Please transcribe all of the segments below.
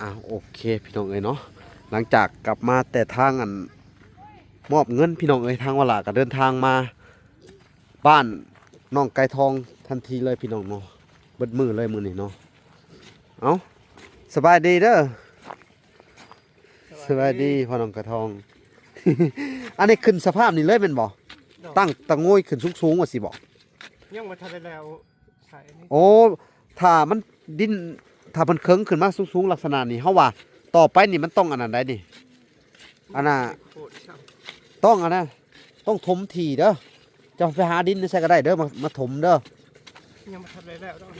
ອ່າ ໂອເຄ ພີ່ນ້ອງເອີຍເນາະ, ຫຼັງຈາກກັບມາແຕ່ທາງອັນມອບເງິນ ພີ່ນ້ອງເອີຍ, ທາງວາລາກໍເດີນທາງມາບ້ານນ້ອງໄກ່ທອງທັນທີເລີຍ ພີ່ນ້ອງເນາະ, ເບິດມື້ເລີຍມື້ນີ້ເນາະ. ເອົ້າ ສະບາຍດີເດີ. ສະບາຍດີ ສະບາຍດີພໍ່ນ້ອງໄກ່ທອງ. ອັນນີ້ຂຶ້ນສະພາບນີ້ເລີຍແມ່ນບໍ່? ໂດຍ. ຕັ້ງຕະໂງຍຂຶ້ນສູງໆວ່າຊີ້ບໍ່? ຍັງບໍ່ທັນໄດ້ແລ້ວ ໃສ່ອັນນີ້. ໂອ້ ຖ້າມັນດິນ ຖ້າມັນເຄິ່ງຂຶ້ນມາສູງໆລັກສະນະນີ້ ເຮົາວ່າຕໍ່ໄປນີ້ມັນຕ້ອງອັນນັ້ນໄດ໋ນີ້ ອັນນ່າ ໂຄດຊ້ຳ ຕ້ອງອັນນັ້ນ ຕ້ອງຖົມຖີ່ເດີ. ເຈົ້າໄປຫາດິນໃສກໍໄດ້ເດີ ມາ ມາຖົມເດີ. ຍັງບໍ່ທັນໄດ້ແລ້ວດອກ.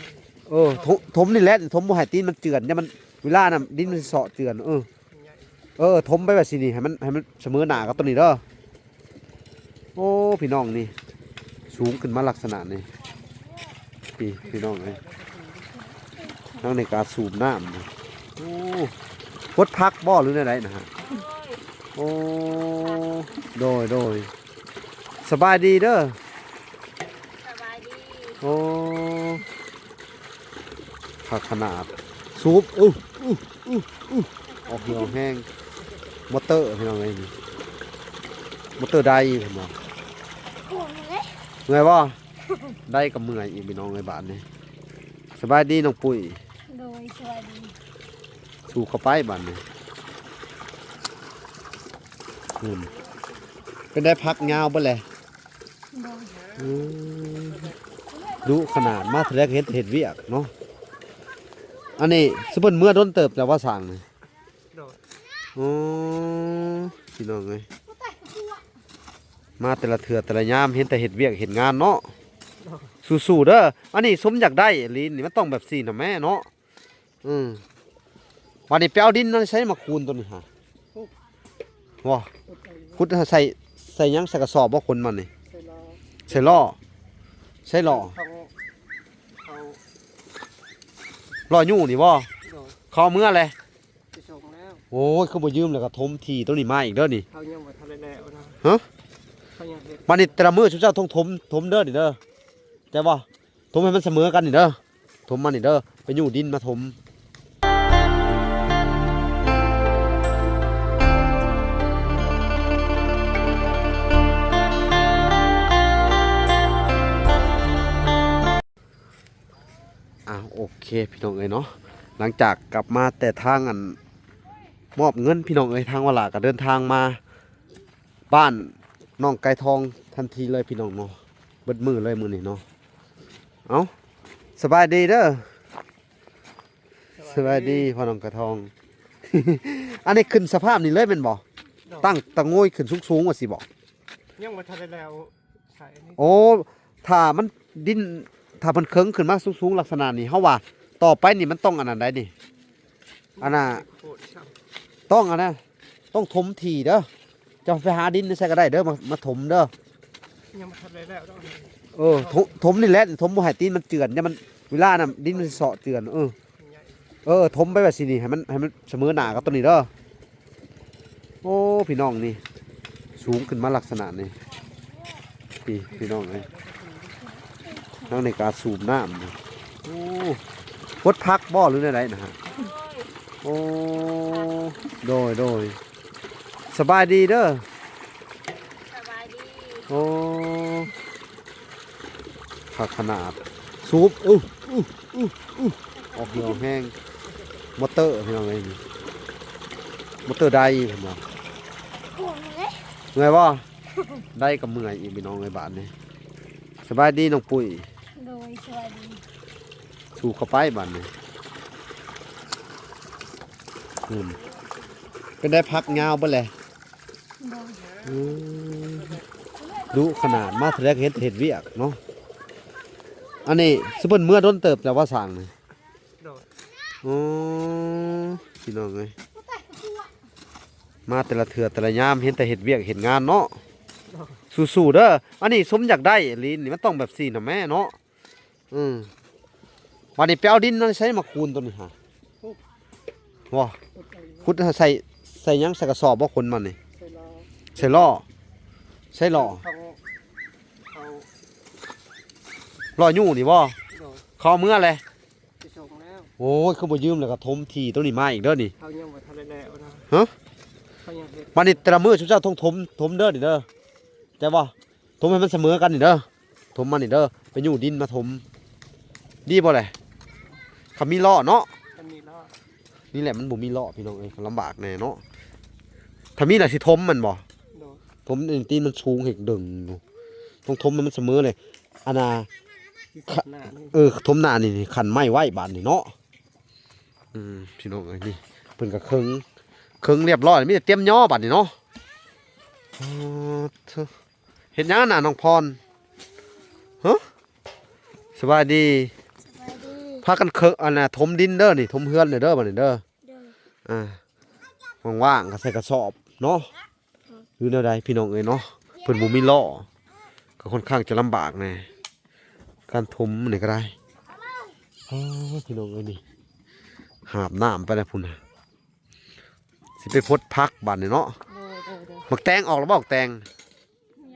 ເອີ ຖົມ ຖົມນີ້ແຫຼະ ຖົມບໍ່ໃຫ້ຕີນມັນເຈື່ອນ, ຢ່າມັນ ເວລານັ້ນດິນມັນຊິເຊາະເຈື່ອນ. ເອີ ໃຫຍ່ ເອີ ຖົມໄປແບບຊີ້ນີ້ ໃຫ້ມັນ ໃຫ້ມັນສະເໝີໜ້າກັບຕົວນີ້ເດີ. ໂອ້ ພີ່ນ້ອງ ນີ້ສູງຂຶ້ນມາລັກສະນະນີ້ ພີ່ ພີ່ນ້ອງເອີຍ. ທາງນີ້ກະສູບນ້ຳ. ໂອ້ ຫົດຜັກບໍ່ ຫຼືແນວໃດນະ? ໂອ້ ໂດຍ ໂດຍ. ສະບາຍດີເດີ. ສະບາຍດີ. ໂອ້ ຄັກຂະໜາດ. ສູບ ອຶ ອຶ ອຶ ອຶ ອອກເຫື່ອອອກແຮງ. ມໍເຕີ ພີ່ນ້ອງເອີຍ ນີ້ ມໍເຕີໄດ ເພິ່ນວ່າ. ເມື່ອຍບໍ່? ໄດ້ກໍເມື່ອຍອີກ ພີ່ນ້ອງເອີຍ ບາດນີ້. ສະບາຍດີນ້ອງປຸ້ຍ. ໂດຍ ສະບາຍດີ. ສູ້ເຂົ້າໄປບາດນີ້. ອືມ ເປັນໄດ້ ຜັກຍາວເບິດແຫຼະ? ໂດຍ. ອືມ ດຸຂະໜາດ ມາເທື່ອໃດກໍເຫັນແຕ່ເຮັດວຽກເນາະ. ອັນນີ້ ສະເພິ່ນເມືອດົນເຕີບແລ້ວວ່າສ້າງນີ້? ໂດຍ. ໂອ້ ພີ່ນ້ອງເອີຍ ມາແຕ່ລະເທື່ອແຕ່ລະຍາມເຫັນແຕ່ເຮັດວຽກເຮັດງານເນາະ. ໂດຍ. ສູ້ໆເດີ. ອັນນີ້ສົມຢາກໄດ້ອີ່ຫຼີນີ້ ມັນຕ້ອງແບບຊີ້ນະແມ່ເນາະ. ອືມ ບາດນີ້ໄປເອົາດິນໃນໃສມາຄູນຕົວນີ້ຫາ? ບໍ່ ຂຸດໃສ່ ໃສ່ຫຍັງ ໃສ່ກະສອບບໍ່ ຂົນມັນນີ້? ໃສ່ລໍ້ ໃສ່ລໍ້ ໃສ່ລໍ້ ລໍ້ຍູ້ນີ້ບໍ່? ໂດຍ. ເຂົາເອົາເມືອແຫຼະ? ໄປສົ່ງແລ້ວ. ໂອ້ຍ ຄືບໍ່ຢືມແລ້ວກໍຖົມຖີ່ຕົວນີ້ມາອີກເດີນີ້. ເຮົາຍັງບໍ່ທັນໄດ້ແລ້ວນະ. ຮະ? ເຮົາຍັງເຮັດ. ບາດນີ້ແຕ່ລະມື້ຊຸມເຈົ້າຕ້ອງຖົມ ຖົມເດີນີ້ເດີ ແຕ່ວ່າ ຖົມໃຫ້ມັນສະເໝີກັນນີ້ເດີ. ຖົມມານີ້ເດີ ໄປຍູ້ດິນມາຖົມ. ອ່າ ໂອເຄ ພີ່ນ້ອງເອີຍເນາະ, ຫຼັງຈາກກັບມາແຕ່ທາງອັນມອບເງິນ ພີ່ນ້ອງເອີຍ, ທາງວາລາກໍເດີນທາງມາ ບ້ານນ້ອງໄກ່ທອງທັນທີເລີຍ ພີ່ນ້ອງເນາະ, ເບິດມື້ເລີຍມື້ນີ້ເນາະ. ເອົ້າ ສະບາຍດີເດີ. ສະບາຍດີ ສະບາຍດີພໍ່ນ້ອງໄກ່ທອງ. ອັນນີ້ຂຶ້ນສະພາບນີ້ເລີຍແມ່ນບໍ່? ໂດຍ. ຕັ້ງຕະໂງຍຂຶ້ນສູງໆວ່າຊີ້ບໍ່? ຍັງບໍ່ທັນໄດ້ແລ້ວ. ໂອ້ ຖ້າມັນດິນ ຖ້າມັນເຄິ່ງຂຶ້ນມາສູງໆລັກສະນະນີ້ ເຮົາວ່າຕໍ່ໄປນີ້ມັນຕ້ອງອັນນັ້ນໄດ໋ນີ້ ອັນນ່າ ໂຄດຊ້ຳ ຕ້ອງອັນນັ້ນ ຕ້ອງຖົມຖີ່ເດີ. ເຈົ້າໄປຫາດິນໃສກໍໄດ້ເດີ ມາ ມາຖົມເດີ. ຍັງບໍ່ທັນໄດ້ແລ້ວດອກ. ເອີ ຖົມ ຖົມນີ້ແຫຼະ ຖົມບໍ່ໃຫ້ຕີນມັນເຈື່ອນ ຢ່າມັນ ເວລານັ້ນດິນມັນຊິເຊາະເຈື່ອນ. ເອີ ໃຫຍ່ ເອີ ຖົມໄປແບບຊີ້ນີ້ ໃຫ້ມັນ ໃຫ້ມັນສະເໝີໜ້າກັບຕົວນີ້ເດີ. ໂອ້ ພີ່ນ້ອງ ນີ້ສູງຂຶ້ນມາລັກສະນະນີ້ ພີ່ ພີ່ນ້ອງເອີຍ. ທາງນີ້ກະສູບນ້ຳ. ໂອ້ ຫົດຜັກບໍ່ ຫຼືແນວໃດນະ? ໂອ້ ໂດຍ ໂດຍ. ສະບາຍດີເດີ. ສະບາຍດີ. ໂອ້ ຄັກຂະໜາດ. ສູບ ອຶ ອຶ ອຶ ອຶ ອອກເຫື່ອອອກແຮງ. ມໍເຕີ ພີ່ນ້ອງເອີຍ ນີ້ ມໍເຕີໄດ ເພິ່ນວ່າ. ເມື່ອຍບໍ່? ໄດ້ກໍເມື່ອຍອີກ ພີ່ນ້ອງເອີຍ ບາດນີ້. ສະບາຍດີນ້ອງປຸ້ຍ. ໂດຍ ສະບາຍດີ. ສູ້ເຂົ້າໄປບາດນີ້. ອືມ ເປັນໄດ້ ຜັກຍາວເບິດແຫຼະ? ໂດຍ. ອືມ ດຸຂະໜາດ ມາເທື່ອໃດກໍເຫັນແຕ່ເຮັດວຽກເນາະ. ອັນນີ້ ສະເພິ່ນເມືອດົນເຕີບແລ້ວວ່າສ້າງນີ້? ໂດຍ. ອໍ ພີ່ນ້ອງເອີຍ ມາແຕ່ລະເທື່ອແຕ່ລະຍາມເຫັນແຕ່ເຮັດວຽກເຮັດງານເນາະ. ໂດຍ. ສູ້ໆເດີ. ອັນນີ້ສົມຢາກໄດ້ອີ່ຫຼີນີ້ ມັນຕ້ອງແບບຊີ້ນະແມ່ເນາະ. ອືມ ບາດນີ້ໄປເອົາດິນໃນໃສມາຄູນຕົວນີ້ຫາ? ບໍ່ ຂຸດໃສ່ ໃສ່ຫຍັງ ໃສ່ກະສອບບໍ່ ຂົນມັນນີ້? ໃສ່ລໍ້ ໃສ່ລໍ້ ໃສ່ລໍ້ ເຂົາ ເຂົາ ລໍ້ຍູ້ນີ້ບໍ່? ໂດຍ. ເຂົາເອົາເມືອແຫຼະ? ໄປສົ່ງແລ້ວ. ໂອ້ຍ ຄືບໍ່ຢືມແລ້ວກໍຖົມທີ່ຕົວນີ້ມາອີກເດີນີ້. ເຂົາຍັງບໍ່ທັນໄດ້ແລ້ວນະ. ຮະ? ເຂົາຍັງເຮັດ. ບັດນີ້ແຕ່ລະມື້ຊຸມເຈົ້າຕ້ອງຖົມ ຖົມເດີນີ້ເດີ. ແຕ່ວ່າຖົມໃຫ້ມັນສະເໝີກັນນີ້ເດີ. ຖົມມານີ້ເດີ. ໄປຍູ້ດິນມາຖົມ. ດີບໍ່ແຫຼະ? ຄັນມີລໍ້ເນາະ. ຄັນມີລໍ້. ນີ້ແຫຼະ ມັນບໍ່ມີລໍ້ ພີ່ນ້ອງເອີຍ ກໍລຳບາກແດ່ເນາະ. ຖ້າມີແລ້ວຊິຖົມແມ່ນບໍ່? ໂດຍ. ຖົມ ຕີນມັນສູງ ເຮັດດຶງຢູ່. ຕ້ອງຖົມໃຫ້ມັນສະເໝີເລີຍ. ອັນນ່າ ຊິສັບໜ້າມັນ. ເອີ ຖົມໜ້ານີ້ ຄັນໄມ້ໄວ້ບາດນີ້ເນາະ. ອືມ ພີ່ນ້ອງເອີຍ ນີ້ເພິ່ນກໍເຄິ່ງ ເຄິ່ງລຽບຮ້ອຍ ມີແຕ່ຕຽມຍໍບາດນີ້ເນາະ. ອໍ ເຮັດຫຍັງນະນ້ອງພອນ? ຮະ? ສະບາຍດີ. ສະບາຍດີ. ພາກັນເຄິ່ງ ອັນນ່າ ຖົມດິນເດີນີ້ ຖົມເຮືອນເດີບາດນີ້ເດີ. ໂດຍ. ອ່າ ວ່າງໆກໍໃສ່ກະສອບເນາະ. ຫຼືແນວໃດພີ່ນ້ອງເອີຍເນາະ ເພິ່ນບໍ່ມີລໍ້ ກໍຄ່ອນຂ້າງຈະລຳບາກແດ່ ການຖົມນີ້ກໍໄດ້. ອໍ ພີ່ນ້ອງເອີຍ ນີ້ຫາບນ້ຳໄປແລ້ວພຸ້ນນະ. ຊິໄປພົດຜັກບາດນີ້ເນາະ. ໂດຍ ໂດຍ ໂດຍ. ໝາກແຕງອອກແລ້ວບໍ່? ໝາກແຕງ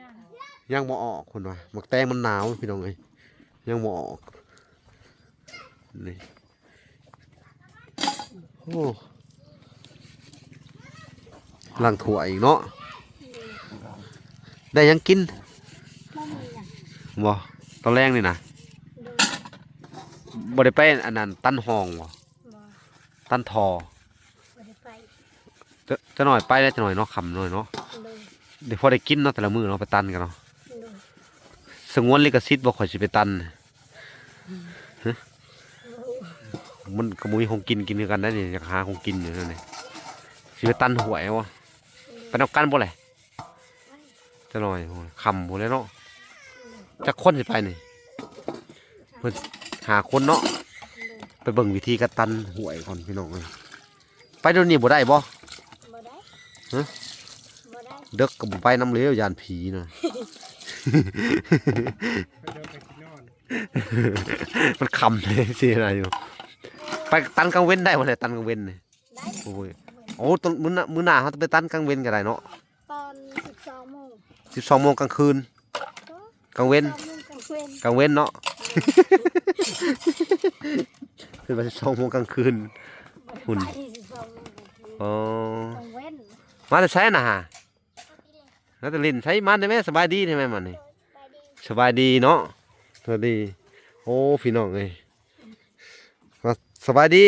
ຍັງ ຍັງບໍ່ອອກ ເພິ່ນວ່າ ໝາກແຕງມັນໜາວ ພີ່ນ້ອງເອີຍ ຍັງບໍ່ອອກ. ນີ້ ໂອ້ ລ້າງຖ້ວຍອີກເນາະ. ໄດ້ຫຍັງກິນ? ບໍ່ມີຫຍັງ. ບໍ່ ຕອນແລງນີ້ນະ. ໂດຍ. ບໍ່ໄດ້ໄປອັນນັ້ນ ຕັນຮ່ອງບໍ່? ບໍ່. ຕັນທໍ່. ບໍ່ໄດ້ໄປ. ຈະ ຈະໜ້ອຍໄປແລ້ວ ຈະໜ້ອຍເນາະ ຄ່ຳໜ້ອຍເນາະ. ໂດຍ. ໄດ້ພໍໄດ້ກິນເນາະ ແຕ່ລະມື້ເນາະ ໄປຕັນກັນເນາະ. ໂດຍ. ສະຫງວນລິຂະສິດບໍ່ ຂ້ອຍຊິໄປຕັນ? ຮະ? ມັນກໍບໍ່ມີຂອງກິນກິນຄືກັນໄດ໋ນີ້ ຢາກຫາຂອງກິນຢູ່ນັ້ນນີ້. ຊິໄປຕັນຫ້ວຍບໍ່? ໄປນຳກັນບໍ່ແຫຼະ? ຈະໜ້ອຍ ໂອ້ຍ ຄ່ຳພຸ້ນແຫຼະເນາະ. ຈັກຄົນຊິໄປນີ້? ເພິ່ນຫ້າຄົນເນາະ. ໄປເບິ່ງວິທີການຕັນຫ້ວຍກ່ອນ ພີ່ນ້ອງເອີຍ. ໄປດຽວນີ້ບໍ່ໄດ້ບໍ່? ບໍ່ໄດ້. ຮະ? ບໍ່ໄດ້. ເດິກກໍບໍ່ໄປນຳແລ້ວ ຢ້ານຜີນະ. ມັນຄ່ຳເດ້ ຊິນະຢູ່. ໄປຕັນກາງເວັນໄດ້ບໍ່ແຫຼະ? ຕັນກາງເວັນນີ້. ໄດ້. ໂອ້ຍ ໂອ້ ມື້ໜ້າ ມື້ໜ້າເຮົາຕ້ອງໄປຕັນກາງເວັນກໍໄດ້ເນາະ. ຕອນສິບສອງໂມງ. ສິບສອງໂມງກາງຄືນ. ໂອ້ ກາງເວັນ. ສິບສອງໂມງກາງເວັນ. ກາງເວັນເນາະ. ເພິ່ນວ່າສິບສອງໂມງກາງຄືນ. ພຸ້ນ. ສິບສອງໂມງກາງຄືນ. ອໍ ກາງເວັນ. ມາແຕ່ໃສນະຫາ? ມາແຕ່ຫຼິ້ນ. ໃສ ມາໄດ້ແມ? ສະບາຍດີໄດ້ແມ? ມານີ້. ສະບາຍດີ. ສະບາຍດີເນາະ. ສະບາຍດີ. ໂອ້ ພີ່ນ້ອງເອີຍ ສະບາຍດີ.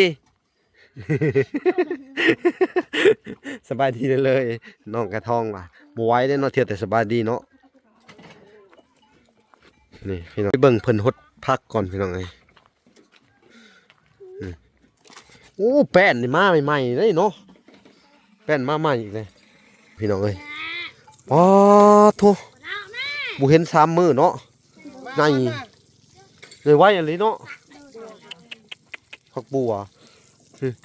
ສະບາຍດີເລີຍ ນ້ອງກະທອງວ່າ ບໍ່ໄຫວເດ້ເນາະ ເທື່ອແຕ່ສະບາຍດີເນາະ. ນີ້ພີ່ນ້ອງ ໄປເບິ່ງເພິ່ນຫົດຜັກກ່ອນ ພີ່ນ້ອງເອີຍ. ອືມ ໂອ້ ແປ້ນນີ້ມາໃໝ່ໆເດ້ເນາະ. ແປ້ນມາໃໝ່ອີກເລີຍ ພີ່ນ້ອງເອີຍ. ປາໂທ້ ບໍ່ເຫັນສາມມື້ເນາະ. ໃຫຍ່ ໃຫຍ່ໄວອີ່ຫຼີເນາະ ຜັກບົ່ວ.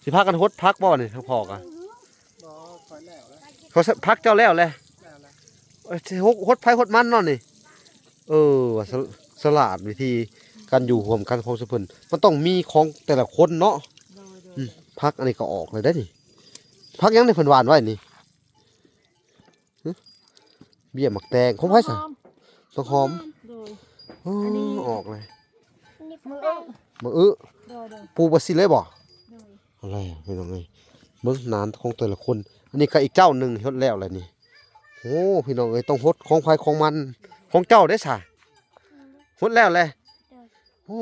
ຊິພາກັນຫົດຜັກບໍ່ນີ້ ທັງພໍ່ກະ? ບໍ່ ຂ້ອຍແລ້ວແລ້ວ. ເຂົາ ຜັກເຈົ້າແລ້ວແຫຼະ? ແລ້ວແລ້ວ. ເອີ ຊິຫົດ ຫົດໃຜຫົດມັນເນາະນີ້. ເອີ ວ່າ ສະ ສະຫຼາດ ວິທີການຢູ່ຮ່ວມກັນຂອງຊຸມເພິ່ນ ມັນຕ້ອງມີຂອງແຕ່ລະຄົນເນາະ. ໂດຍ ໂດຍ. ອືມ ຜັກອັນນີ້ກໍອອກແລ້ວເດ້ນີ້. ຜັກຫຍັງນີ້ເພິ່ນຫວ່ານໄວ້ນີ້? ຫຶ ເບ້ຍໝາກແຕງ ຂອງໃຜຊະ? ຕົ້ນຫອມ. ໂດຍ. ອໍ ອັນນີ້ ອອກເລີຍ ໝາກອຶ. ໝາກອຶ. ໂດຍ ໂດຍ. ປູກແບບຊີ້ເລີຍບໍ່? ໂດຍ. ເອົາແລ້ວພີ່ນ້ອງເອີຍ ເບິ່ງໜານຂອງແຕ່ລະຄົນ. ອັນນີ້ກໍອີກເຈົ້າໜຶ່ງຫົດແລ້ວແຫຼະນີ້. ໂອ້ ພີ່ນ້ອງເອີຍ ຕ້ອງຫົດຂອງໃຜຂອງມັນ. ຂອງເຈົ້າເດ້ຊະ? ຫົດແລ້ວແຫຼະ. ໂດຍ. ໂອ້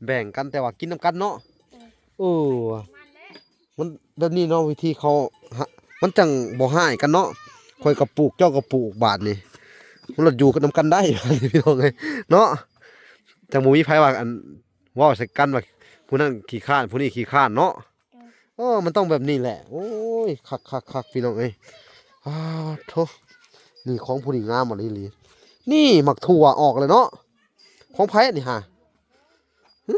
ແບ່ງກັນ ແຕ່ວ່າກິນນຳກັນເນາະ. ໂດຍ. ເອີ ມັນແບບນີ້ເນາະ ວິທີເຂົາ ມັນຈັ່ງບໍ່ຮ້າຍກັນເນາະ. ຂ້ອຍກໍປູກ ເຈົ້າກໍປູກ ບາດນີ້ມັນລະຢູ່ກັນນຳກັນໄດ້ ພີ່ນ້ອງເອີຍເນາະ. ຈັ່ງບໍ່ມີໃຜວ່າ ອັນ ເວົ້າໃສ່ກັນວ່າ ຜູ້ນັ້ນຂີ້ຄ້ານ ຜູ້ນີ້ຂີ້ຄ້ານເນາະ. ໂດຍ. ເອີ ມັນຕ້ອງແບບນີ້ແຫຼະ. ໂອ້ຍ ຄັກໆໆ ພີ່ນ້ອງເອີຍ. ອາໂທ້ ນີ້ຂອງຜູ້ນີ້ງາມອີ່ຫຼີ. ນີ້ໝາກຖົ່ວອອກແລ້ວເນາະ. ຂອງໃຜອັນນີ້ຫາ? ຫຶ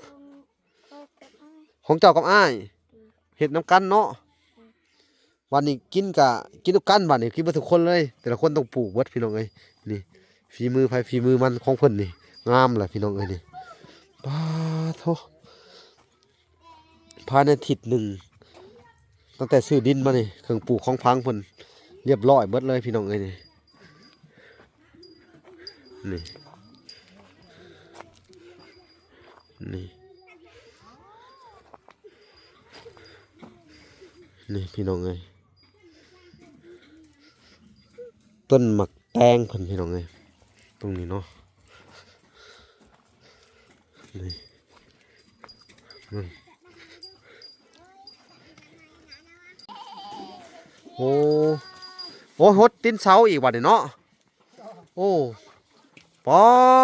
ຂອງເຈົ້າກັບອ້າຍ ເຮັດນຳກັນເນາະ. ບັດນີ້ກິນກະກິນນຳກັນ ບັດນີ້ກິນເບິດທຸກຄົນເລີຍ. ແຕ່ລະຄົນຕ້ອງປູກເບິດ ພີ່ນ້ອງເອີຍ. ນີ້ ຝີມືໃຜຝີມືມັນ ຂອງເພິ່ນນີ້ ງາມແຫຼະ ພີ່ນ້ອງເອີຍນີ້. ປາໂທ້ ພາຍໃນທິດໜຶ່ງ ຕັ້ງແຕ່ຊື້ດິນມານີ້ ເຄື່ອງປູກຂອງຝັງເພິ່ນລຽບຮ້ອຍເບິດເລີຍ ພີ່ນ້ອງເອີຍນີ້. ນີ້ ນີ້ ນີ້ພີ່ນ້ອງເອີຍ ຕົ້ນໝາກແຕງເພິ່ນພີ່ນ້ອງເອີຍ ຕົງນີ້ເນາະ ນີ້ ເບິ່ງ ໂອ້ ໂອ້ ຫົດຕີນເສົາອີກບາດນີ້ເນາະ ໂອ້ ປາ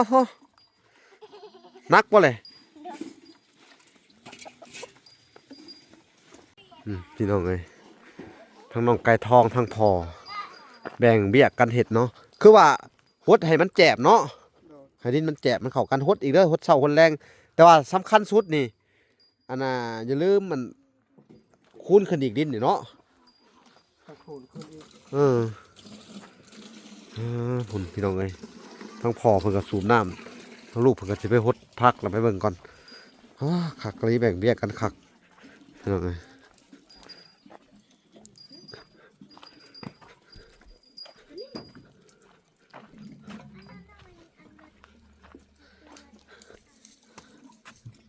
ໂທ້ ໜັກບໍ່ແລະ? ອືມ ພີ່ນ້ອງເອີຍ ທັງນ້ອງໄກ່ທອງ ທັງພໍ່ ແບ່ງວຽກກັນເຮັດເນາະ ຄືວ່າຫົດໃຫ້ມັນແຈບເນາະ ໃຫ້ດິນມັນແຈບ ມັນເຂົ້າກັນ ຫົດອີກເດີ ຫົດເຊົ້າຫົດແລງ ແຕ່ວ່າສຳຄັນສຸດນີ້ ອັນນ່າ ຢ່າລືມ ອັນ ຄູນຂຶ້ນອີກ ດິນນີ້ເນາະ ເອີ ເອີ ພຸ້ນພີ່ນ້ອງເອີຍ ທັງພໍ່ເພິ່ນກໍສູບນ້ຳ ທັງລູກເພິ່ນກໍຊິໄປຫົດຜັກ ລະໄປເບິ່ງກ່ອນ ອາ ຄັກອີ່ຫຼີ ແບ່ງວຽກກັນຄັກ ພີ່ນ້ອງເອີຍ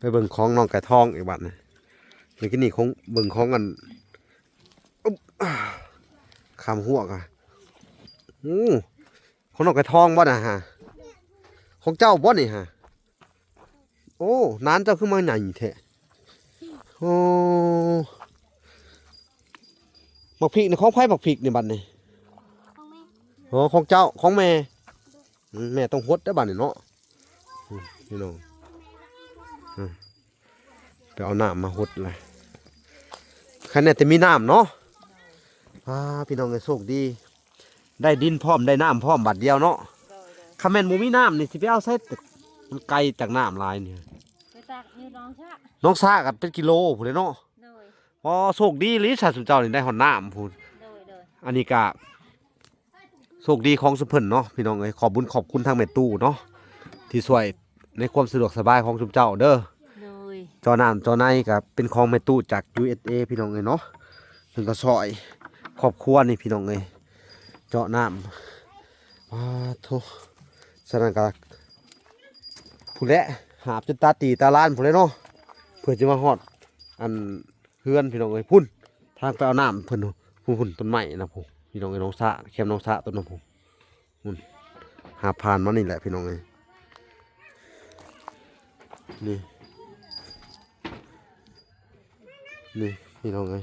ໄປເບິ່ງຂອງນ້ອງໄກ່ທອງອີກບາດນີ້ ເມື່ອກີ້ນີ້ຂອງ ເບິ່ງຂອງອັນ ອຶບ ຂ້າມຮົ້ວກະ ໂອ້ ຂອງນ້ອງໄກ່ທອງບໍ່ນະຫາ? ຂອງເຈົ້າບໍ່ນີ້ຫາ? ໂອ້ ນານເຈົ້າຄືມາໃຫຍ່ແທ້ ໂອ້ ໝາກພິກນີ້ຂອງໃຜ ໝາກພິກນີ້ບັດນີ້? ຂອງແມ່ ໂອ້ ຂອງເຈົ້າ ຂອງແມ່ ອືມ ແມ່ຕ້ອງຫົດເດີ້ບັດນີ້ເນາະ ອືມ ພີ່ນ້ອງ ອືມ ໄປເອົານ້ຳມາຫົດລະ ຄັນແນ່ແຕ່ມີນ້ຳເນາະ ອາ ພີ່ນ້ອງເອີຍ ໂຊກດີ ໄດ້ດິນພ້ອມ ໄດ້ນ້ຳພ້ອມບາດດຽວເນາະ ໂດຍໆ ຄັນແມ່ນບໍ່ມີນ້ຳນີ້ ຊິໄປເອົາໃສ ມັນໄກຈາກນ້ຳຫຼາຍນີ້ ໄປຕັກຢູ່ໜອງສະ ໜອງສະກໍເປັນກິໂລພຸ້ນແຫຼະເນາະ ໂດຍ ອໍ ໂຊກດີອີ່ຫຼີ ຊະ ຊຸມເຈົ້ານີ້ໄດ້ຮອດນ້ຳພຸ້ນ ໂດຍໆ ອັນນີ້ກະ ໂຊກດີຂອງຊຸມເພິ່ນເນາະ ພີ່ນ້ອງເອີຍ ຂອບບຸນຂອບຄຸນທາງແມ່ຕູ້ເນາະ ທີ່ຊ່ວຍໃນຄວາມສະດວກສະບາຍຂອງຊຸມເຈົ້າເດີ ໂດຍ ເຈາະນ້ຳເຈາະໃນກໍເປັນຂອງແມ່ຕູ້ຈາກ ຢູເອສເອ ພີ່ນ້ອງເອີຍເນາະ ເພິ່ນກໍຊ່ອຍຄອບຄົວນີ້ ພີ່ນ້ອງເອີຍ ເຈາະນ້ຳ ປາໂທ້ ສະນັ້ນກໍ ພຸ້ນແຫຼະ ຫາບຈົນຕາຕີຕາລານພຸ້ນແຫຼະເນາະ ເພື່ອຈະມາຮອດ ອັນ ເຮືອນ ພີ່ນ້ອງເອີຍ ພຸ້ນ ທາງໄປເອົານ້ຳເພິ່ນ ພຸ້ນໆ ຕົ້ນໄມ້ນະ ພຸ້ນ ພີ່ນ້ອງເອີຍ ໜອງສະ ແຄມໜອງສະຕົ້ນນະ ພຸ້ນ ພຸ້ນ ຫາບຜ່ານມານີ້ແຫຼະ ພີ່ນ້ອງເອີຍ ນີ້ ນີ້ ພີ່ນ້ອງເອີຍ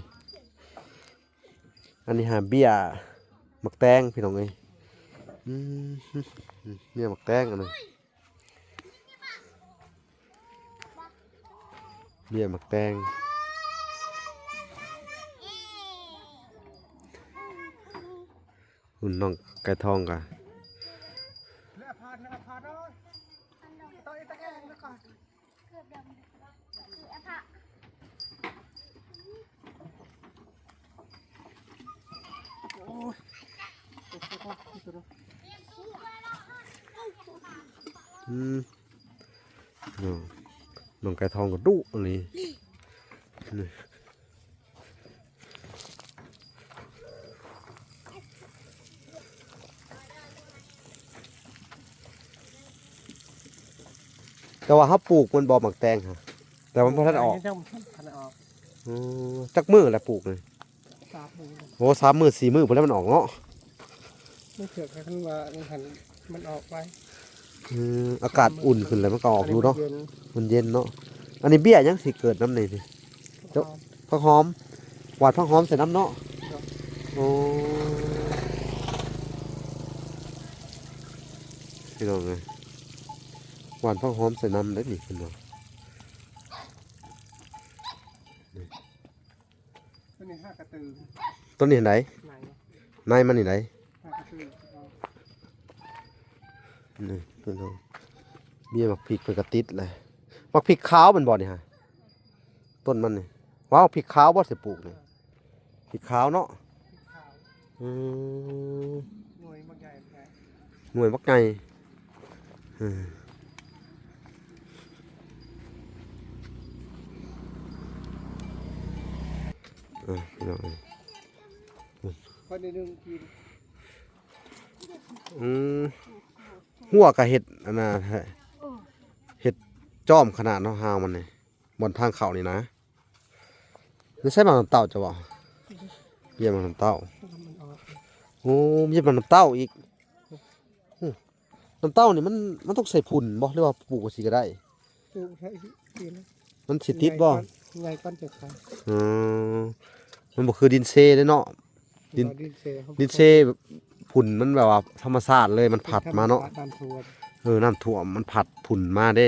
ອັນນີ້ຫາເບ້ຍໝາກແຕງ ພີ່ນ້ອງເອີຍ ອືມ ເບ້ຍໝາກແຕງອັນນັ້ນ ເບ້ຍໝາກແຕງ ຮຸ່ນນ້ອງໄກ່ທອງກະ ອືມ ນ້ອງ ນ້ອງໄກ່ທອງກໍດຸອີ່ຫຼີ ນີ້ ແຕ່ວ່າເຮົາປູກມັນບໍ່ໝາກແຕງຫະ ແຕ່ມັນບໍ່ທັນອອກ ຍັງບໍ່ທັນອອກ ອໍ ຈັກມື້ລະປູກນີ້? ສາມມື້ ໂອ້ ສາມມື້ສີ່ມື້ພຸ້ນແຫຼະມັນອອກເນາະ ມັນເຖືກ ຄັນວ່າມັນຫັ້ນ ມັນອອກໄວ ອືມ ອາກາດອຸ່ນຂຶ້ນແລ້ວມັນກໍອອກຢູ່ເນາະ ອັນນີ້ມັນເຢັນ ມັນເຢັນເນາະ ອັນນີ້ເບ້ຍຫຍັງຊິເກີດນຳນີ້ ເຈົ້າ ຜັກຫອມ ຫວ່ານຜັກຫອມໃສ່ນຳເນາະ ໂອ້ ພີ່ນ້ອງເອີຍ ຫວ່ານຜັກຫອມໃສ່ນຳໄດ້ນີ້ເພິ່ນວ່າ ຕົວນີ້ຫາກະຕື່ ຕົວນີ້ອັນໃດ? ໃນ ໃນມັນນີ້ໃດ? ຫາກະຕື່ ນີ້ພີ່ນ້ອງ ເບ້ຍໝາກພິກເພິ່ນກະຕິດແຫຼະ ໝາກພິກຂາວແມ່ນບໍ່ນີ້ຫະ? ຕົ້ນມັນນີ້ ວ້າວ ພິກຂາວບໍ່ຊິປູກນີ້? ພິກຂາວເນາະ ພິກຂາວ ອືມ ໜ່ວຍບັກໃຫຍ່ແທ້ ໜ່ວຍບັກໃຫຍ່ ເອີ ເອີ ພີ່ນ້ອງເອີຍ ເພິ່ນໄດ້ໜຶ່ງກິນ ອືມ ຫົວກະເຮັດອັນນ່າ ເຮັດຈອມຂະໜາດເນາະ ຮາວມັນນີ້ ບ່ອນທາງເຂົ້ານີ້ນະ ນີ້ໃສ່ໝາກນ້ຳເຕົ້າເຈົ້າບໍ່? ຊິ ເບ້ຍໝາກນ້ຳເຕົ້າ. ໂອ້ ເບ້ຍໝາກນ້ຳເຕົ້າອີກ. ອື ນ້ຳເຕົ້ານີ້ມັນ ມັນຕ້ອງໃສ່ຝຸ່ນບໍ່ ຫຼືວ່າປູກຈັ່ງຊີ້ກໍໄດ້? ປູກໃສ່ຊີ້ນະ ມັນຊິຕິດບໍ່? ໃຫຍ່ກ່ອນ ໃຫຍ່ກ່ອນຈັ່ງຂາຍ. ອື ມັນບໍ່ຄືດິນເຊເດ້ເນາະ. ດິນ ບໍ່ ດິນເຊ ດິນເຊ ຝຸ່ນມັນແບບວ່າທຳມະຊາດເລີຍ ມັນພັດມາເນາະ. ນ້ຳຖ້ວມ ເອີ ນ້ຳຖ້ວມມັນພັດຝຸ່ນມາເດ້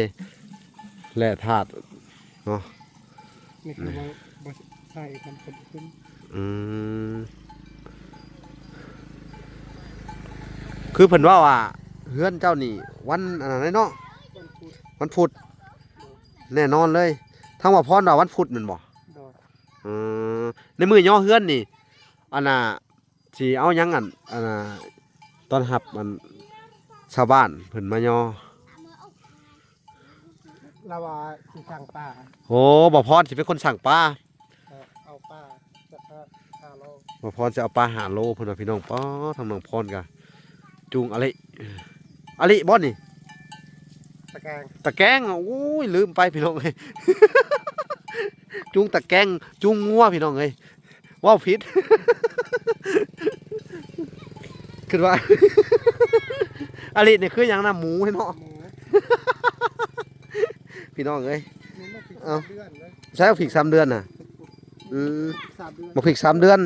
ແຮ່ທາດເນາະ. ນີ້ຄືວ່າບໍ່ໃສ່ ມັນເປັນຂຶ້ນ. ອືມ ຄືເພິ່ນເວົ້າວ່າ ເຮືອນເຈົ້ານີ້ວັນອັນນັ້ນເນາະ ວັນພຸດ ວັນພຸດແນ່ນອນເລີຍ. ທາງບ່າວພອນວ່າວັນພຸດແມ່ນບໍ່? ໂດຍ. ເອີ ໃນມື້ຍໍເຮືອນນີ້ ອັນນ່າ ຊິເອົາຫຍັງ ອັນ ອັນນ່າ ຕ້ອນຮັບ ອັນ ຊາວບ້ານເພິ່ນມາຍໍ? ລາວວ່າຊິສ້າງປ່າ. ໂອ້ ບ່າວພອນຊິເປັນຄົນສ້າງປ່າ. ເອີ ເອົາປ່າຈັກຫ້າໂລ. ບ່າວພອນຊິເອົາປ່າຫ້າໂລ ເພິ່ນວ່າ ພີ່ນ້ອງ. ປ້າ ທາງນ້ອງພອນກະຈູງອາລິ ອາລິບໍ່ນີ້? ຕະແກງ ຕະແກງ. ໂອ້ຍ ລືມໄປ ພີ່ນ້ອງເອີຍ ຈູງຕະແກງ ຈູງງົວ ພີ່ນ້ອງເອີຍ. ເວົ້າຜິດ ຄິດວ່າ ອາລິນີ້ຄືຫຍັງນະ? ໝູເນາະ ໝູ. ພີ່ນ້ອງເອີຍ ນີ້ມັນເປັນ ເອົ້າ ສາມເດືອນເລີຍ. ໃສ່ໝາກພິກສາມເດືອນນະ? ອືມ ສາມເດືອນ ໝາກພິກສາມເດືອນ.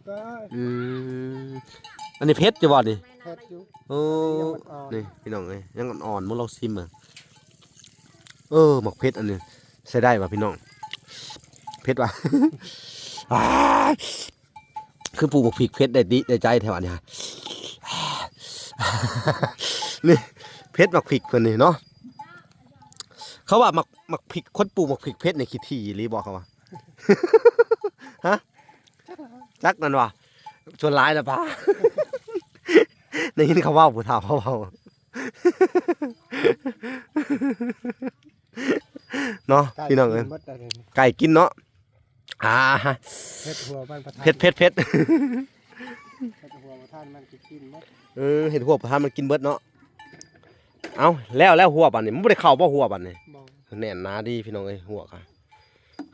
ໄດ້. ອືມ ອັນນີ້ເຜັດຢູ່ບໍ່ນີ້? ເຜັດຢູ່. ໂອ້ ນີ້ພີ່ນ້ອງເອີຍ ຍັງອ່ອນໆ ມາລອງຊີມເບິ່ງ. ເອີ ໝາກເຜັດອັນນີ້ໃຊ້ໄດ້ວ່າພີ່ນ້ອງ ເຜັດວ່າ. ອ້າ ຄືປູກໝາກພິກເຜັດໄດ້ຕິ ໄດ້ໃຈແທ້ຫວານີ້. ນີ້ເຜັດໝາກພິກເພິ່ນນີ້ເນາະ. ເຂົາວ່າໝາກ ໝາກພິກ ຄົນປູກໝາກພິກເຜັດນີ້ຂີ້ຖີ່ອີ່ຫຼີບໍ່ ເຂົາວ່າ? ຮະ ຈັກນັ້ນວ່າ ສ່ວນຫຼາຍລະປາ ໄດ້ຍິນເຂົາເວົ້າ ຜູ້ເຖົ້າເຂົາເວົ້າ. ເນາະ ໄກ່ ພີ່ນ້ອງເອີຍ ກິນໝົດແລ້ວເດ ໄກ່ກິນເນາະ. ອ່າ ເຮັດຫົວມັນປະທານ ເຜັດໆໆ ເຮັດຫົວປະທານມັນກິນໝົດ. ເອີ ເຮັດຫົວປະທານມັນກິນເບິດເນາະ. ເອົ້າ ແລ້ວ ແລ້ວຫົວບາດນີ້ ມັນບໍ່ໄດ້ເຂົ້າບໍ່ ຫົວບາດນີ້? ບໍ່. ແໜ້ນໜາດີພີ່ນ້ອງເອີຍ ຫົວກະ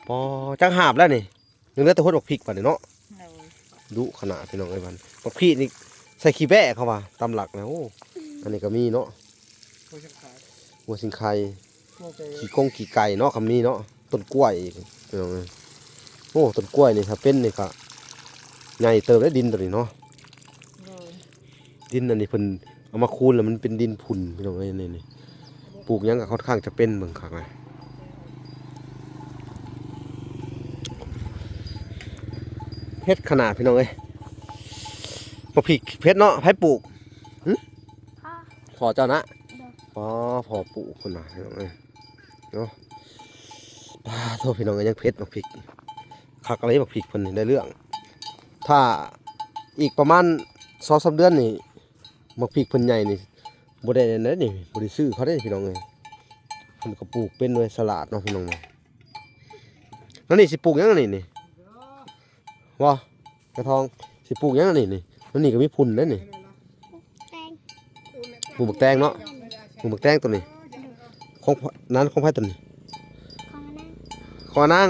ປໍ ຈັກຫາບແລ້ວນີ້ ຍັງເຫຼືອແຕ່ຫົດໝາກພິກບາດນີ້ເນາະ. ໂດຍ. ດຸຂະໜາດພີ່ນ້ອງເອີຍ ບາດນີ້ໝາກພິກນີ້ໃສ່ຂີ້ແບ້ເຂົາວ່າຕາມຫຼັກນະ. ໂອ້ ອັນນີ້ກໍມີເນາະ ຫົວຊິງໄຄ ຫົວຊິງໄຄ ໂອເຄ ຂີ້ກົງຂີ້ໄກ່ເນາະ ກໍມີເນາະ. ຕົ້ນກ້ວຍອີກພີ່ນ້ອງເອີຍ. ໂອ້ ຕົ້ນກ້ວຍນີ້ຖ້າເປັນນີ້ກໍໃຫຍ່ເຕີບເດ້ ດິນໂຕນີ້ເນາະ. ໂດຍ. ດິນອັນນີ້ເພິ່ນເອົາມາຄູນແລ້ວມັນເປັນດິນຝຸ່ນພີ່ນ້ອງເອີຍ. ນີ້ ນີ້ ປູກຫຍັງກໍຄ່ອນຂ້າງຈະເປັນ ເບິ່ງຄັກນະ. ເຜັດຂະໜາດພີ່ນ້ອງເອີຍ ໝາກພິກເຜັດເນາະ. ໃຜປູກ? ຫຶ? ພໍ່. ພໍ່ເຈົ້ານະ? ໂດຍ. ອໍ ພໍ່ປູກພຸ້ນນະພີ່ນ້ອງເອີຍ. ເນາະ ປາໂທ ພີ່ນ້ອງເອີຍ ຍັງເຜັດໝາກພິກ ຄັກອີ່ຫຼີໝາກພິກເພິ່ນນີ້ ໄດ້ເລື່ອງ. ຖ້າອີກປະມານສອງສາມເດືອນນີ້ ໝາກພິກເພິ່ນໃຫຍ່ນີ້ ບໍ່ໄດ້ອັນໃດນີ້ ບໍ່ໄດ້ຊື້ເຂົາເດ້ພີ່ນ້ອງເອີຍ. ເພິ່ນກໍປູກເປັນໄວ້ສະຫຼາດເນາະພີ່ນ້ອງເນາະ. ແລ້ວນີ້ຊິປູກຫຍັງອັນນີ້ນີ້? ບໍ່ ກະທອງ ຊິປູກຫຍັງອັນນີ້ນີ້? ອັນນີ້ກໍມີພຸ້ນເດ້ນີ້ ແຕງ ປູກບັກແຕງເນາະ. ປູກບັກແຕງໂຕນີ້ ຂອງ ນັ້ນຂອງໃຜໂຕນີ້? ຂອງອານາງ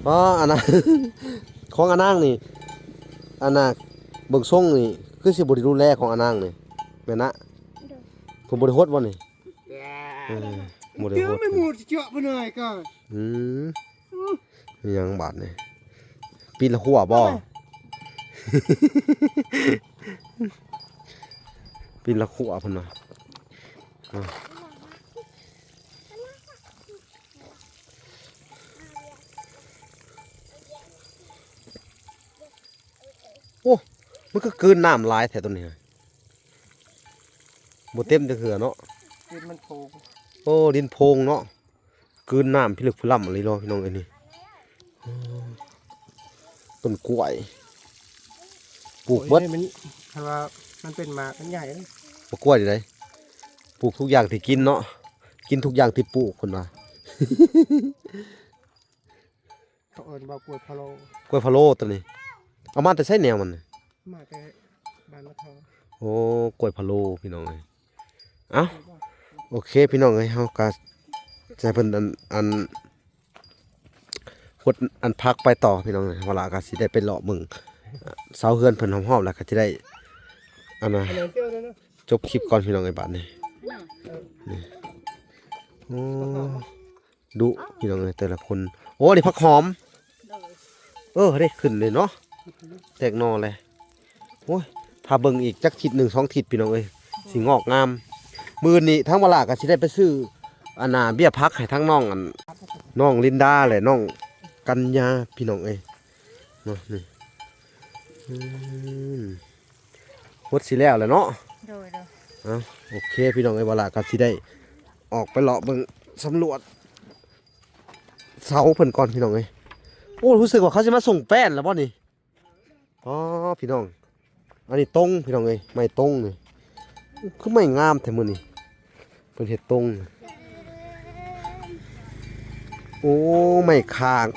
ຂອງອານາງ. ອໍ ອານາງ ຂອງອານາງນີ້ ອັນນ່າ ເບິ່ງຊົງນີ້ຄືຊິບໍ່ໄດ້ດູແລຂອງອານາງນີ້ ແມ່ນນະ? ໂດຍ. ເພິ່ນບໍ່ໄດ້ຫົດບໍ່ນີ້? ເອີ ບໍ່ໄດ້ຫົດ ເຈົ້າໄປໝູດເຈາະເພິ່ນໜ້ອຍກໍ ອືມ ອີຫຍັງບາດນີ້? ປີນລະຂົວບໍ່? ປີນລະຂົວເພິ່ນວ່າ. ໂອ້ ມັນຄືກືນນ້ຳຫຼາຍແທ້ໂຕນີ້ ບໍ່ເຕັມຈັກເທື່ອເນາະ. ດິນມັນໂພງ ໂອ້ ດິນໂພງເນາະ. ກືນນ້ຳພິລຶກພິລ່ຳອີ່ຫຼີເນາະ ພີ່ນ້ອງເອີຍນີ້. ຕົ້ນກ້ວຍ ປູກເບິດ. ໂອ້ຍ ມັນ ຄັນວ່າມັນເປັນໝາກມັນໃຫຍ່ເດ້ ໝາກກ້ວຍນີ້ໃດ ປູກທຸກຢ່າງທີ່ກິນເນາະ ກິນທຸກຢ່າງທີ່ປູກ ເພິ່ນວ່າ. ເຂົາເອີ້ນວ່າກ້ວຍພະໂລ ກ້ວຍພະໂລໂຕນີ້. ເອົາມາແຕ່ໃສແນວມັນ? ມາແຕ່ບ້ານນະຄອນ. ໂອ້ ກ້ວຍພະໂລ ພີ່ນ້ອງເອີຍ. ເອົ້າ ໂອເຄ ພີ່ນ້ອງເອີຍ ເຮົາກໍໃຫ້ເພິ່ນ ອັນ ອັນ ຫົດອັນຜັກໄປຕໍ່ພີ່ນ້ອງເອີຍ. ເວລາກໍຊິໄດ້ໄປເລາະເບິ່ງເສົາເຮືອນເພິ່ນຮອບໆ ແລ້ວກໍຊິໄດ້ ອັນນ່າ ຈົບຄລິບກ່ອນພີ່ນ້ອງເອີຍ ບາດນີ້. ນີ້ ໂອ້ ດຸພີ່ນ້ອງເອີຍ ແຕ່ລະຄົນ. ໂອ້ ນີ້ຜັກຫອມ. ເອີ ໄດ້ຂຶ້ນເລີຍເນາະ ແຕກໜໍ່ແລ້ວ. ໂອ້ຍ ຖ້າເບິ່ງອີກຈັກທິດໜຶ່ງສອງທິດພີ່ນ້ອງເອີຍ ຊິງອກງາມ. ມື້ນີ້ທາງວາລາກໍຊິໄດ້ໄປຊື້ ອັນນ່າ ເບ້ຍຜັກໃຫ້ທາງນ້ອງ ອັນ ນ້ອງລິນດາ ແລະ ນ້ອງກັນຍາພີ່ນ້ອງເອີຍເນາະ. ນີ້ ອືມ ຫົດຊິແລ້ວແລ້ວເນາະ. ໂດຍ ໂດຍ ເອົ້າ ໂອເຄພີ່ນ້ອງເອີຍ ວາລາກໍຊິໄດ້ອອກໄປເລາະເບິ່ງສຳຫຼວດເສົາເພິ່ນກ່ອນພີ່ນ້ອງເອີຍ. ໂອ້ ຮູ້ສຶກວ່າເຂົາຊິມາສົ່ງແປ້ນແລ້ວບໍ່ນີ້? ອໍ ພີ່ນ້ອງ ອັນນີ້ຕົງພີ່ນ້ອງເອີຍ ໄມ້ຕົງນີ້ ຄືໄມ້ງາມແທ້ມື້ນີ້ ເພິ່ນເຮັດຕົງ. ໂອ້ ໄມ້ຄ້າງ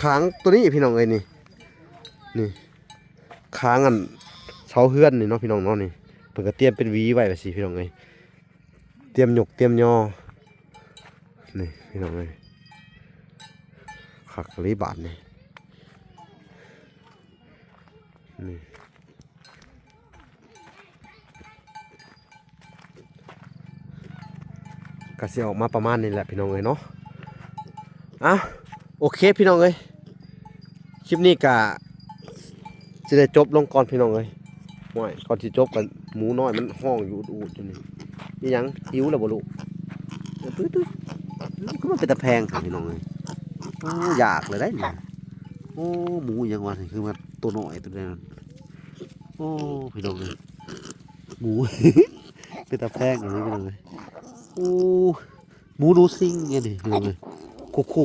ຄ້າງໂຕນີ້ພີ່ນ້ອງເອີຍ ນີ້ ນີ້ ຄ້າງອັນເສົາເຮືອນນີ້ເນາະພີ່ນ້ອງເນາະ. ນີ້ເພິ່ນກໍຕຽມເປັນຫວີໄວ້ວ່າຊີ້ພີ່ນ້ອງເອີຍ. ຕຽມຍົກຕຽມຍໍ ນີ້ພີ່ນ້ອງເອີຍ ຄັກອີ່ຫຼີບາດນີ້. ນີ້ກໍຊິອອກມາປະມານນີ້ແຫຼະພີ່ນ້ອງເອີຍເນາະ. ເອົ້າ ໂອເຄພີ່ນ້ອງເອີຍ ຄລິບນີ້ກະຊິໄດ້ຈົບລົງກ່ອນພີ່ນ້ອງເອີຍ. ໂອ້ຍ ກ່ອນຊິຈົບກະໝູນ້ອຍມັນຮ້ອງຢູ່ອູດໆຢູ່ນີ້. ອີ່ຫຍັງ ຫິວແລ້ວບໍ່ລູກ? ຕຸ້ຍໆ ຄືມັນເປັນຕາແພງແທ້ພີ່ນ້ອງເອີຍ. ໂອ້ ຢາກເລີຍໄດ໋ນີ້. ໂອ້ ໝູອີ່ຫຍັງວະນີ້ ຄືວ່າໂຕນ້ອຍໂຕໃດນັ້ນ. ໂອ້ ພີ່ນ້ອງເອີຍ ໝູ ເປັນຕາແພງອີ່ຫຼີພີ່ນ້ອງເອີຍ. ໂອ້ ໝູໜູຊິງນີ້ພີ່ນ້ອງເອີຍ ຄຸກໆ.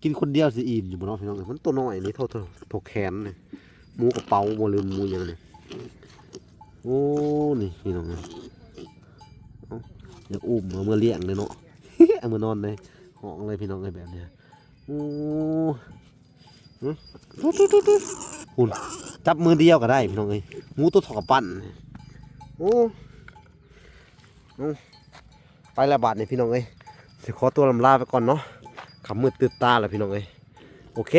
ກິນຄົນດຽວຊິອີ່ມຢູ່ບໍ່ເນາະພີ່ນ້ອງເອີຍ. ມັນໂຕນ້ອຍນີ້ ເທົ່າ ເທົ່າ ເທົ່າແຂນນີ້. ໝູກະເປົາບໍ່ ຫຼືໝູຫຍັງນີ້. ໂອ້ ນີ້ພີ່ນ້ອງເອີຍ ເອົ້າ ຢາກອຸ້ມເອົາເມືອລ້ຽງເດ້ເນາະ ເອົາເມືອນອນເດ້. ຮ້ອງເລີຍພີ່ນ້ອງເອີຍແບບນີ້. ໂອ້ ຫຶ ພຸ້ນ ຈັບມືດຽວກໍໄດ້ພີ່ນ້ອງເອີຍ. ໝູໂຕເທົ່າກຳປັ້ນ. ໂອ້ ເອົ້າ ໄປແລ້ວບາດນີ້ພີ່ນ້ອງເອີຍ ຊິຂໍຕົວລຳລາໄປກ່ອນເນາະ ຄ່ຳມືດຕື່ນຕາແລ້ວພີ່ນ້ອງເອີຍ. ໂອເຄ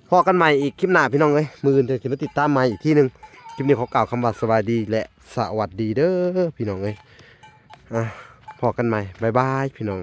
ພໍ້ກັນໃໝ່ອີກຄລິບໜ້າພີ່ນ້ອງເອີຍ ມື້ອື່ນຈັ່ງຊິມາຕິດຕາມໃໝ່ອີກທີໜຶ່ງ. ຄລິບນີ້ຂໍກ່າວຄຳວ່າສະບາຍດີ ແລະ ສະຫວັດດີເດີພີ່ນ້ອງເອີຍ. ອ່າ ພໍ້ກັນໃໝ່ ບາຍບາຍພີ່ນ້ອງ.